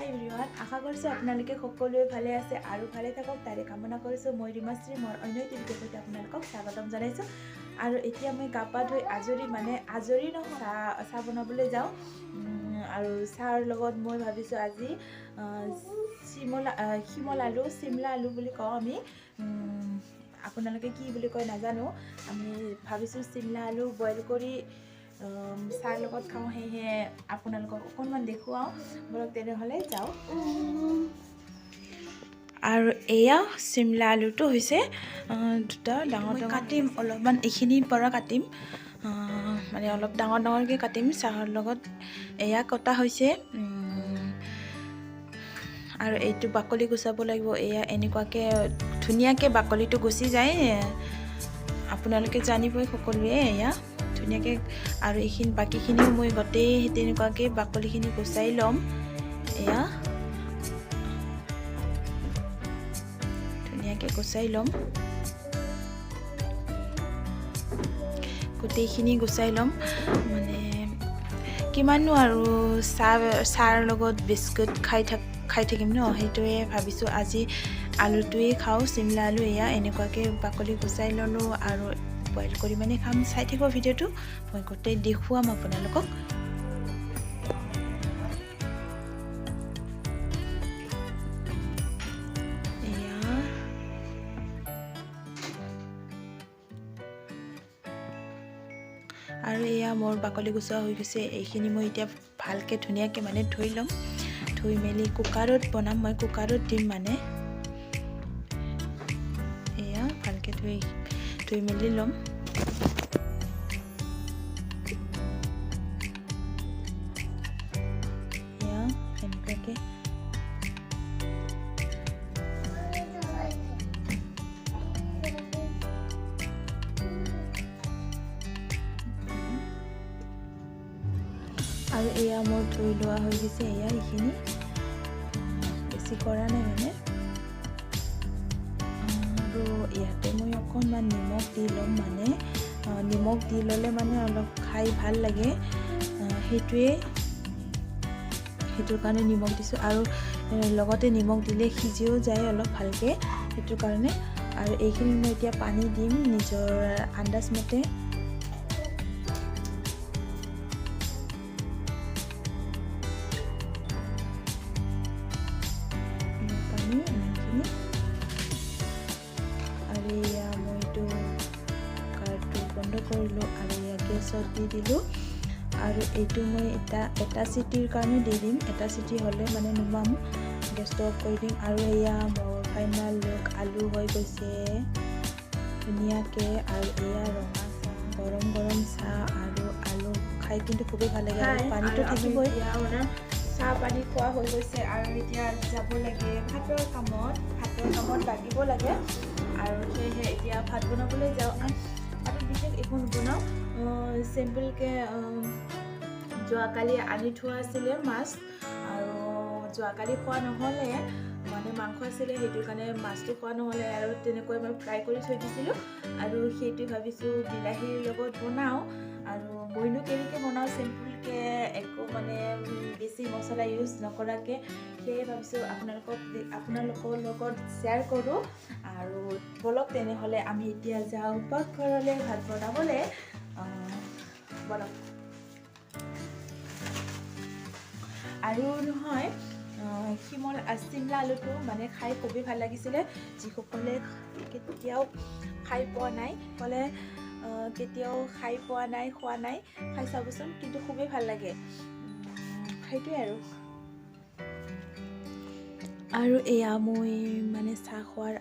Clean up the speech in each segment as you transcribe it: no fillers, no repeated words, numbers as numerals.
Everyone, আশা কৰিছোঁ আপোনালোকে সকলোৱে ভালে আছে আৰু ভালে থাকক তাৰে কামনা কৰিছোঁ। মই ৰীমাশ্ৰী, মোৰ অন্য এটি ভিডিঅ'ৰ সৈতে আপোনালোকক স্বাগতম জনাইছোঁ। আৰু এতিয়া মই গা পা ধুই আজৰি, মানে আজৰি নহয়, চাহ বনাবলৈ যাওঁ। আৰু চাহৰ লগত মই ভাবিছোঁ আজি শিমল আলু, চিমলা আলু বুলি কওঁ আমি, আপোনালোকে কি বুলি কয় নাজানো। আমি ভাবিছোঁ চিমলা আলু বইল কৰি চাহৰ লগত খাওঁ, সেয়েহে আপোনালোকক অকণমান দেখুৱাওঁ। ব'লক তেনেহ'লে যাওঁ। আৰু এয়া চিমলা আলুটো হৈছে দুটা ডাঙৰ ডাঙৰ কাটিম, অলপমান এইখিনিৰ পৰা কাটিম, মানে অলপ ডাঙৰ ডাঙৰকৈ কাটিম চাহৰ লগত। এয়া কটা হৈছে। আৰু এইটো বাকলি গুচাব লাগিব। এয়া এনেকুৱাকৈ ধুনীয়াকৈ বাকলিটো গুচি যায়, আপোনালোকে জানিবই সকলোৱে। এয়া ধুনীয়াকৈ। আৰু এইখিনি বাকীখিনিও মই গোটেই তেনেকুৱাকৈ বাকলিখিনি গুচাই ল'ম। এয়া ধুনীয়াকৈ গুচাই ল'ম, গোটেইখিনি গুচাই ল'ম। মানে কিমাননো আৰু চাহৰ লগত বিস্কুট খাই থাকিম ন, সেইটোৱে ভাবিছোঁ আজি আলুটোৱে খাওঁ, চিমলা আলু। এয়া এনেকুৱাকৈ বাকলি গুচাই ল'লোঁ আৰু বইল কৰি মানে খাম। চাই থাকিব ভিডিঅ'টো, মই গোটেই দেখুৱাম আপোনালোকক। এয়া আৰু এয়া মোৰ বাকলি গুচোৱা হৈ গৈছে। এইখিনি মই এতিয়া ভালকৈ ধুনীয়াকৈ মানে ধুই ল'ম, ধুই মেলি কুকাৰত বনাম। মই কুকাৰত দিম মানে। এয়া ভালকৈ ধুই মেলি ল'ম। এয়া এনেকুৱাকৈ আৰু এয়া মোৰ ধুই লোৱা হৈ গৈছে। এয়া এইখিনি বেছি কৰা নাই মানে। আৰু ইয়াতে মই অকণমান নিমখ দি ল'ম, মানে নিমখ দি ল'লে মানে অলপ খাই ভাল লাগে, সেইটোৱে, সেইটোৰ কাৰণে নিমখ দিছোঁ। আৰু লগতে নিমখ দিলে সিজিও যায় অলপ ভালকৈ, সেইটো কাৰণে। আৰু এইখিনি মই এতিয়া পানী দিম নিজৰ আন্দাজ মতে। পানী ইমানখিনি। আৰু এয়া মই এইটো কুকাৰটো বন্ধ কৰিলোঁ আৰু এয়া গেছত দি দিলোঁ। আৰু এইটো মই এটা চিটিৰ কাৰণে দি দিম, এটা চিটি হ'লে মানে নুমাম, গেছটো অফ কৰি দিম। আৰু এয়া মোৰ ফাইনেল লুক, আলু হৈ গৈছে ধুনীয়াকৈ। আৰু এয়া ৰঙা চাহ, গৰম গৰম চাহ আৰু আলু খাই কিন্তু খুবেই ভাল লাগে। আৰু পানীটো থাকিবই। চাহ পানী খোৱা হৈ গৈছে আৰু এতিয়া যাব লাগে ভাতৰ কামত লাগিব লাগে। আৰু সেয়েহে এতিয়া ভাত বনাবলৈ যাওঁ। আৰু বিশেষ একো নবনাওঁ, চিম্পলকৈ যোৱাকালি আনি থোৱা আছিলে মাছ, আৰু যোৱাকালি খোৱা নহ'লে, মানে মাংস আছিলে, সেইটো কাৰণে মাছটো খোৱা নহ'লে আৰু তেনেকৈ মই ফ্ৰাই কৰি থৈ দিছিলোঁ। আৰু সেইটো ভাবিছোঁ বিলাহীৰ লগত বনাওঁ। আৰু মইনো কেনেকৈ বনাওঁ চিম্পলকৈ, একো মানে বেছি মছলা ইউজ নকৰাকৈ, সেয়ে ভাবিছোঁ আপোনালোকৰ লগত শ্বেয়াৰ কৰোঁ। আৰু ব'লক তেনেহ'লে আমি এতিয়া যাওঁ পাকঘৰলৈ ভাত বনাবলৈ। ব'লক। আৰু নহয়, চিমলা আলুটো মানে খাই খুবেই ভাল লাগিছিলে। যিসকলে কেতিয়াও খাই পোৱা নাই, ক'লে কেতিয়াও খাই পোৱা নাই, খোৱা নাই, খাই চাবচোন, কিন্তু খুবেই ভাল লাগে, সেইটোৱে আৰু। আৰু এয়া মই মানে চাহ খোৱাৰ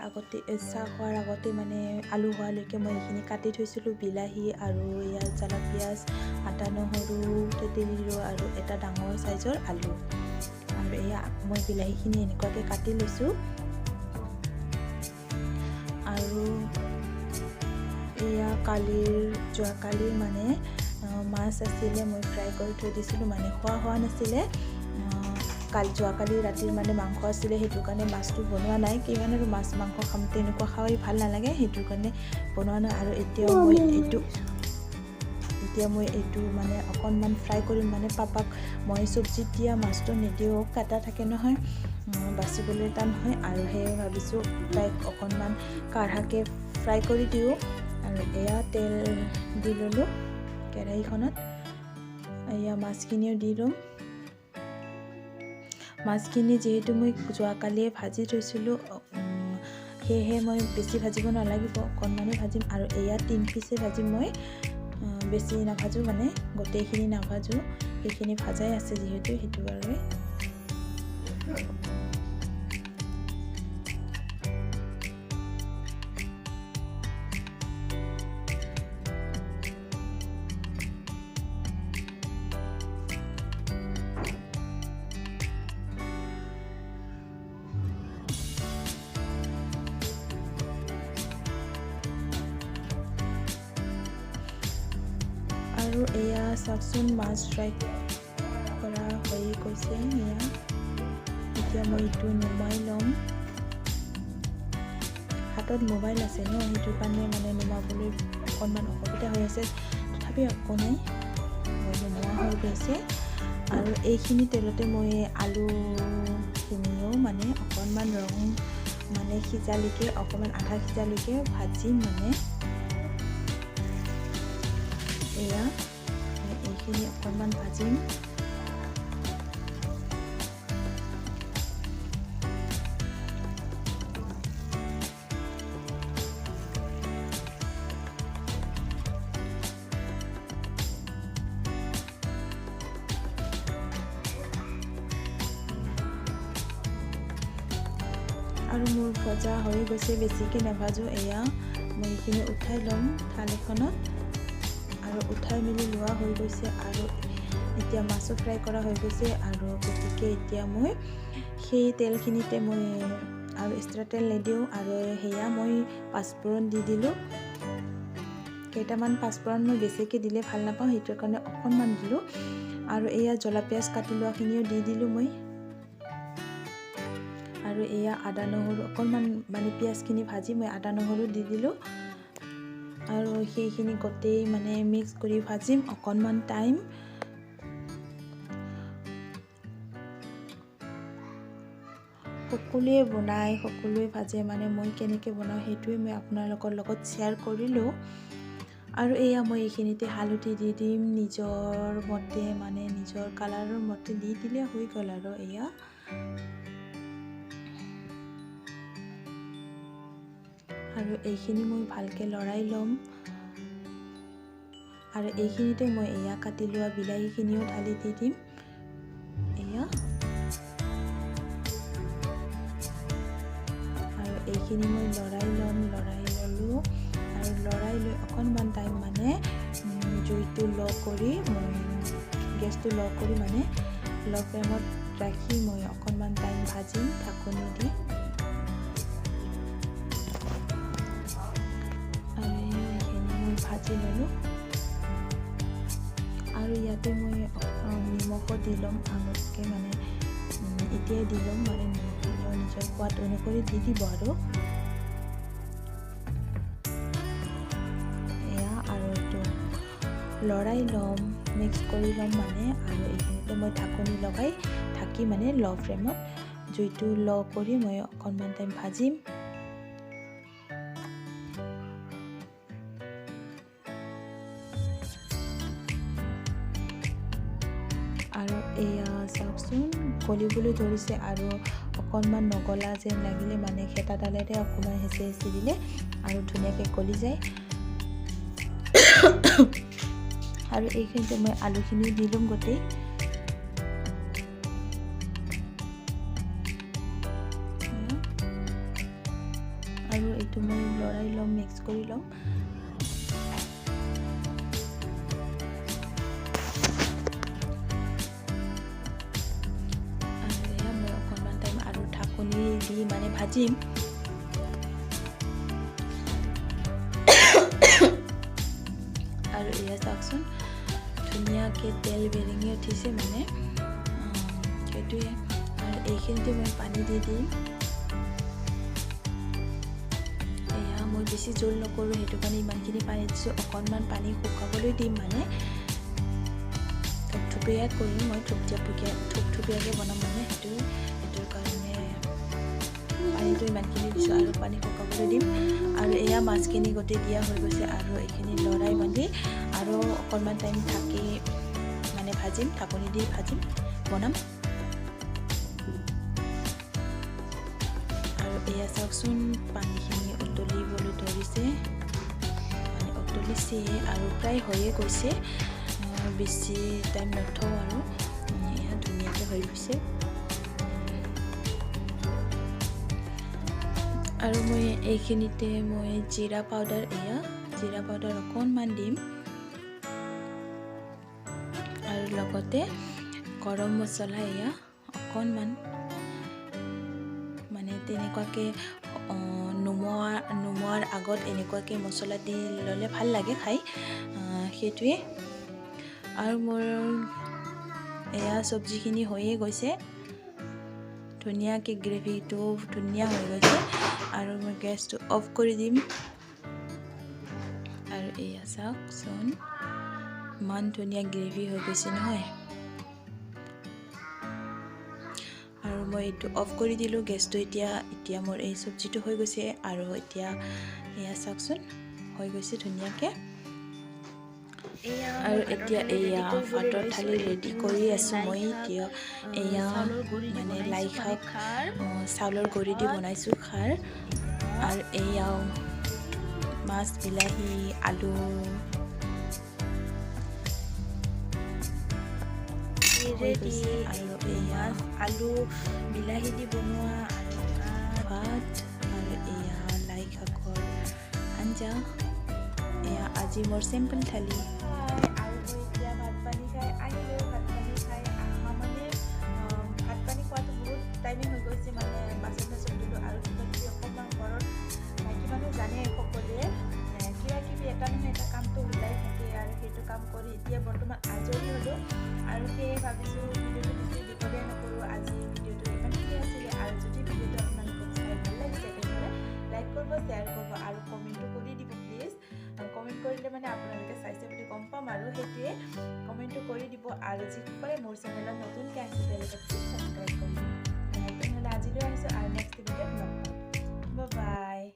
আগতে মানে আলু হোৱালৈকে মই এইখিনি কাটি থৈছিলোঁ, বিলাহী আৰু এয়া জ্বালা পিঁয়াজ, আদা নহৰু, তেতেলী আৰু এটা ডাঙৰ চাইজৰ আলু। আৰু এয়া মই বিলাহীখিনি এনেকুৱাকৈ কাটি লৈছোঁ। আৰু এয়া যোৱাকালিৰ মানে মাছ আছিলে, মই ফ্ৰাই কৰি থৈ দিছিলোঁ, মানে খোৱা হোৱা নাছিলে। যোৱাকালি ৰাতিৰ মানে মাংস আছিলে, সেইটো কাৰণে মাছটো বনোৱা নাই। কিমান আৰু মাছ মাংস খাম, তেনেকুৱা খাই ভাল নালাগে, সেইটো কাৰণে বনোৱা নাই। আৰু এতিয়াও মই এইটো এতিয়া মই এইটো মানে অকণমান ফ্ৰাই কৰিম। মানে পাপাক মই চব্জিত দিয়া মাছটো নিদিওঁ, কাটা থাকে নহয়, বাচিবলৈ টান হয়। আৰু সেয়ে ভাবিছোঁ তাইক অকণমান কাঢ়াকৈ ফ্ৰাই কৰি দিওঁ। আৰু এয়া তেল দি ল'লোঁ কেৰাহীখনত, এয়া মাছখিনিও দি ল'ম। মাছখিনি যিহেতু মই যোৱাকালিয়ে ভাজি থৈছিলোঁ, সেয়েহে মই বেছি ভাজিব নালাগিব, অকণমানেই ভাজিম। আৰু এয়া 3 পিচে ভাজিম মই, বেছি নাভাজোঁ, মানে গোটেইখিনি নাভাজোঁ, সেইখিনি ভাজাই আছে যিহেতু, সেইটো বাবে। আৰু এয়া চাওকচোন মাছ ফ্ৰাই কৰা হৈয়ে গৈছে। এয়া এতিয়া মই এইটো নুমাই ল'ম। হাতত মোবাইল আছে ন, সেইটো কাৰণে মানে নুমাবলৈ অকণমান অসুবিধা হৈ আছে, তথাপিও একো নাই, মই নুমোৱা হৈ গৈছে। আৰু এইখিনি তেলতে মই আলুখিনিও মানে অকণমান ৰং মানে সিজালৈকে, অকণমান আধা সিজালৈকে ভাজিম। মানে এয়া এইখিনি অকণমান ভাজিম। আৰু মোৰ ভজা হৈ গৈছে, বেছিকৈ নাভাজোঁ। এয়া মই এইখিনি উঠাই ল'ম থালিখনত। আৰু উঠাই মেলি লোৱা হৈ গৈছে। আৰু এতিয়া মাছো ফ্ৰাই কৰা হৈ গৈছে। আৰু গতিকে এতিয়া মই সেই তেলখিনিতে মই আৰু এক্সট্ৰা তেল নিদিওঁ। আৰু সেয়া মই পাঁচফোৰণ দি দিলোঁ, কেইটামান পাঁচফোৰণ মই বেছিকৈ দিলে ভাল নাপাওঁ, সেইটোৰ কাৰণে অকণমান দিলোঁ। আৰু এয়া জলা পিঁয়াজ কাটি লোৱাখিনিও দি দিলোঁ মই। আৰু এয়া আদা নহৰু অকণমান মানে পিঁয়াজখিনি ভাজি মই আদা নহৰু দি দিলোঁ। আৰু সেইখিনি গোটেই মানে মিক্স কৰি ভাজিম অকণমান টাইম। সকলোৱে বনায়, সকলোৱে ভাজে, মানে মই কেনেকৈ বনাওঁ সেইটোৱে মই আপোনালোকৰ লগত শ্বেয়াৰ কৰিলোঁ। আৰু এয়া মই এইখিনিতে হালধি দি দিম, নিজৰ মতে মানে নিজৰ কালাৰৰ মতে দি দিলে হৈ গ'ল। আৰু এয়া আৰু এইখিনি মই ভালকৈ লৰাই ল'ম। আৰু এইখিনিতে মই এয়া কাটি লোৱা বিলাহীখিনিও ঢালি দি দিম। এয়া আৰু এইখিনি মই লৰাই ল'ম, লৰাই ল'লোঁ। আৰু লৰাই লৈ অকণমান টাইম মানে জুইটো ল' কৰি, মই গেছটো ল' কৰি মানে ল' ফ্লেমত ৰাখি মই অকণমান টাইম ভাজিম ঢাকনি দি। আৰু এইখিনি মই ভাজি ল'লোঁ। আৰু ইয়াতে মই নিমখো দি ল'ম আগতকৈ, মানে এতিয়াই দি ল'ম, মানে নিমখখিনিও নিজৰ সোৱাদ অনুসৰি দি দিব। আৰু এয়া আৰু এইটো লৰাই ল'ম, মিক্স কৰি ল'ম মানে। আৰু এইখিনিতে মই ঢাকনি লগাই ঢাকি মানে ল' ফ্লেমত জুইটো ল' কৰি মই অকণমান টাইম ভাজিম। আৰু এয়া চাওকচোন গলিবলৈ ধৰিছে। আৰু অকণমান নগলা যেন লাগিলে মানে খেতাডালেৰে অকণমান হেঁচি হেঁচি দিলে আৰু ধুনীয়াকৈ গলি যায়। আৰু এইখিনিতে মই আলুখিনিও দি ল'ম গোটেই। আৰু এইটো মই লৰাই ল'ম, মিক্স কৰি ল'ম। আৰু এয়া মই অকণমান টাইম আৰু ঢাকনি দি মানে ভাজিম। আৰু এয়া চাওকচোন ধুনীয়াকৈ তেল বেৰেঙি উঠিছে মানে, সেইটোৱে। আৰু এইখিনিতে মই পানী দি দিম। এয়া মই বেছি জোল নকৰোঁ, সেইটো কাৰণে ইমানখিনি পানী দিছোঁ। অকণমান পানী শুকাবলৈ দিম, মানে থুপথুপীয়া কৰিম মই, থুপথুপীয়াকৈ বনাম, মানে সেইটোৰ কাৰণে পানীটো ইমানখিনি দিছোঁ আৰু পানী শুকাবলৈ দিম। আৰু এয়া মাছখিনি গোটেই দিয়া হৈ গৈছে আৰু এইখিনি লৰাই মেলি আৰু অকণমান টাইম থাকি মানে ভাজিম, ঢাকনি দি ভাজিম, বনাম। আৰু এয়া চাওকচোন, পানীখিনি উতলিবলৈ ধৰিছে, মানে উতলিছে আৰু প্ৰায় হৈয়ে গৈছে। বেছি টাইম নথওঁ আৰু এয়া ধুনীয়াকৈ হৈ গৈছে। আৰু মই এইখিনিতে মই জিৰা পাউডাৰ, এয়া জিৰা পাউডাৰ অকণমান দিম আৰু লগতে গৰম মছলা এয়া অকণমান, মানে তেনেকুৱাকৈ নুমোৱাৰ আগত এনেকুৱাকৈ মছলা দি ল'লে ভাল লাগে খাই, সেইটোৱে। আৰু মোৰ এয়া চব্জিখিনি হৈয়ে গৈছে, ধুনীয়াকৈ গ্ৰেভিটো ধুনীয়া হৈ গৈছে। আৰু মই গেছটো অফ কৰি দিম। আৰু এয়া চাওকচোন, ইমান ধুনীয়া গ্ৰেভি হৈ গৈছে নহয়। আৰু মই এইটো অফ কৰি দিলোঁ গেছটো। এতিয়া এতিয়া মোৰ এই চব্জিটো হৈ গৈছে। আৰু এতিয়া এয়া চাওকচোন, হৈ গৈছে ধুনীয়াকৈ। আৰু এতিয়া এয়া ভাতৰ থালি ৰেডি কৰি আছোঁ মই। এতিয়া এয়া মানে লাই শাক চাউলৰ গুড়ি দি বনাইছোঁ খাৰ। আৰু এয়াও মাছ, বিলাহী, আলু ৰেডি। আৰু এয়া আলু বিলাহী দি বনোৱা আৰু ভাত আৰু এয়া লাই শাকৰ আঞ্জা। এয়া আজি মোৰ চিম্পল থালি। আৰু মই এতিয়া ভাত পানী খাই আহিলোঁ। ভাত পানী খাই অহা মানে ভাত পানী খোৱাটো বহুত টাইমিং হৈ গৈছে, মানে বাচন চাচন ধুলোঁ আৰু কিবা কিবি অকণমান ঘৰত মাইকী মানুহ জানে সকলোৱে, কিবা কিবি এটা নহয় এটা কামটো ওলাই থাকে আৰু সেইটো কাম কৰি এতিয়া বৰ্তমান আজৰি হ'লোঁ। আৰু সেয়ে ভাবিছোঁ ভিডিঅ'টো বেছি দীঘলীয়া নকৰোঁ, আজি ভিডিঅ'টো ইমানখিনি আছিলে। আৰু যদি ভিডিঅ'টো আপোনালোকক চাই ভাল লাগিছে তেনেহ'লে লাইক কৰিব, শ্বেয়াৰ কৰিব আৰু কমেণ্টটো কৰি দিব প্লিজ। কমেণ্ট কৰিলে মানে আপোনালোকে চাইছে বুলি গম পাম আৰু সেইটোৱে কমেণ্টটো কৰি দিব। আৰু যিসকলে মোৰ চেনেলত নতুনকৈ আহিছে তেওঁলোকে প্লিজ ছাবস্ক্ৰাইব কৰি দিব। তেনেহ'লে আজিলৈ আহিছোঁ আৰু নেক্সট ভিডিঅ'ত লগ পাম। বাই।